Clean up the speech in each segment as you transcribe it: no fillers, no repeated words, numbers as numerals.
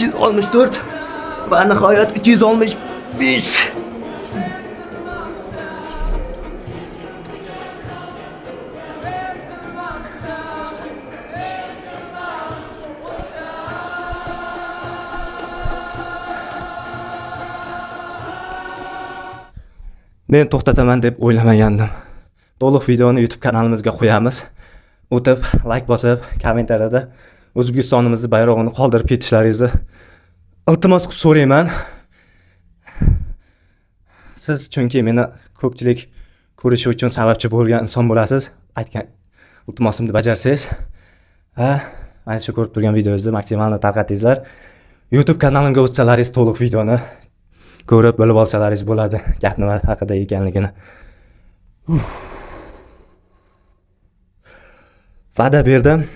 364 va nihoyat 365. Men to'xtataman deb o'ylamagandim. To'liq videoni YouTube kanalimizga qo'yamiz. O'tib, like bosib, kommentariyada O'zbekistonimizni bayrog'ini qoldirib ketishlaringizni iltimos qilib so'rayman. Siz chunki meni ko'pchilik ko'rishi uchun sababchi bo'lgan inson bo'lasiz. Aytgan iltimosimni bajarsangiz, ha, mana shu ko'rib turgan videongizni maksimalni tarqatingizlar. YouTube kanalimga o'tsalaringiz to'liq videoni ko'rib bilib olsalaringiz bo'ladi gap nima haqida ekanligini. Va'da berdim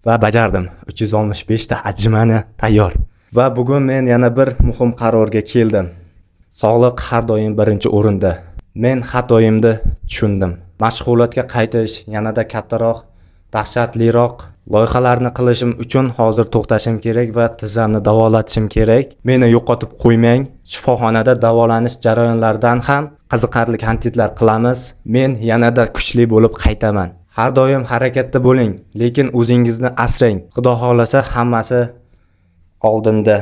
va bajardim. 365 ta отжимание tayyor. Va bugun men yana bir muhim qarorga keldim. Sog'liq har doim birinchi o'rinda. Men xatoyimni tushundim. Mashg'ulotga qaytish yanada kattaroq, dahshatliroq loyihalarni qilishim uchun hozir to'xtashim kerak va tizzamni davolatishim kerak. Meni yo'qotib qo'ymang. Shifoxonada davolanish jarayonlaridan ham qiziqarli kontentlar qilamiz. Men yanada kuchli bo'lib qaytaman. Har doim harakatda bo'ling, lekin o'zingizni asrang. Xudo xohlasa hammasi oldinda.